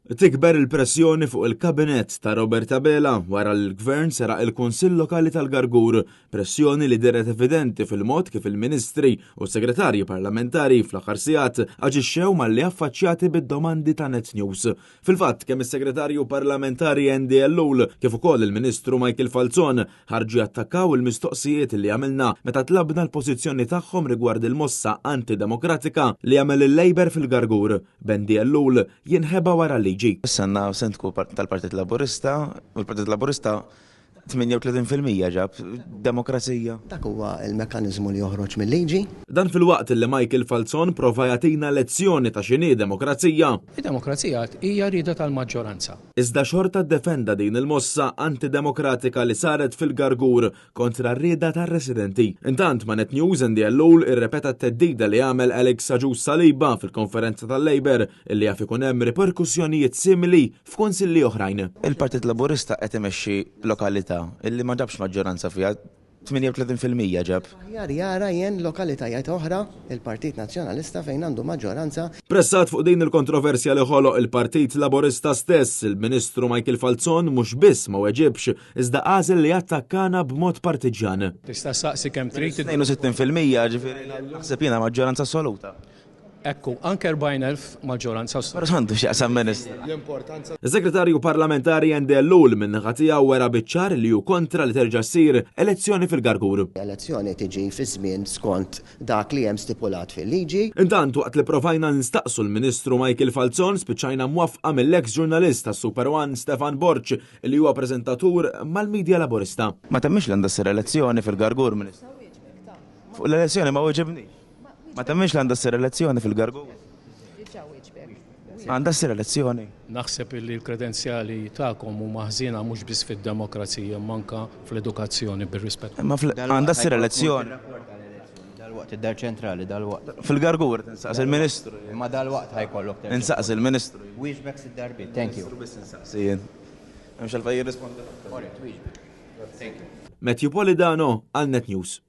Tikber il-pressjoni fuq il-Kabinett ta' Robert Abela wara li l-Gvern seraq il-Kunsill Lokali tal-Gargur, pressjoni li dehret evidenti fil-mod kif il-Ministri u s-Segretarji Parlamentari fl-aħħar sigħat aġixxew malli affaċċjati bid-domandi ta' Net News. Fil-fatt, kemm is-Segretarju Parlamentari Andy Ellul kif ukoll il-Ministru Michael Falzon ħarġu jattakkaw il-mistoqsijiet li għamilna meta tlabna l-pożizzjoni tagħhom rigward il-mossa antidemokratika li għamel il-Labour fil-Gargur, b'Andy Ellul jinħeba wara l-liġi. Issa għandna sindku tal-Partit Laburista u l-Partit Laburista 38% ġab demokrazija. Dak huwa l-mekkaniżmu li joħroġ mil-liġi. Dan filwaqt li Michael Falzon prova jagħtina lezzjoni ta' x'inhi demokrazija. Id-demokrazija hija rieda tal-maġġoranza. Iżda xorta ddefenda din il-mossa antidemokratika li saret fil-Gargur kontra r-rieda tar-residenti. Intant ma' Net News Andy Ellul irrepeta t-theddida li għamel Alex Agius Saliba fil-konferenza tal-Labour illi jaf ikun hemm riperkussjonijiet simili f'kunsilli oħrajn. Il-Partit Laburista qed imexxi lokalità illi ma ġabx maġġoranza fiha 38% ġab. Aħjar jara jien lokalitajiet oħra il-Partit Nazzjonalista fejn għandu maġġoranza. Pressat fuq din il-kontroversja li ħoloq il-Partit Laburista stess, il-Ministru Michael Falzon mhux biss ma weġibx, iżda għażel li jattakkana b'mod partiġġjan. Tista' ssaqsi kemm trid. 62% ġifieri naħseb jiena maġġoranza assoluta. Ekku, anke 40,000 maġġoranza. Però x'għandu x'jaqsam Ministru? Is-Segretarju Parlamentari Andy Ellul min-naħa tiegħu wera biċ-ċar li hu kontra li terġa' ssir elezzjoni fil-Gargur. Elezzjoni tiġi fi żmien skont dak li hemm stipulat fil-liġi. Intant waqt li provajna nistaqsu l-Ministru Michael Falzon spiċċajna mwaffqa mill-eks ġurnalist tas-Super One Stefan Borg li huwa preżentatur mal-media Laburista. Ma temminx li għandha ssir elezzjoni fil-Gargur, Ministru? Fuq l-elezzjoni ma weġibnix. Ma temminx li għandha ssir elezzjoni fil-Gargur? Diġà wieġbek. Għandha ssir elezzjoni? Naħseb illi l-kredenzjali tagħkom huma ħżiena mhux biss fid-demokrazija imma anke fl-edukazzjoni bir-rispett. Imma għandha ssir elezzjoni. Dalwaqt id-Dar Ċentrali, dalwaqt. Fil-Gargur qed insaqsi l-Ministru. Imma dalwaqt ħa jkollok terġa'. Insaqsi l-Ministru. Wieġbek sitt darbiet. Thank you. Ministru biss insaqsi jien. M'hemmx għalfejn jirrispondi. Alright, wieġbek. Thank you. Matthew Polidano għal Net News.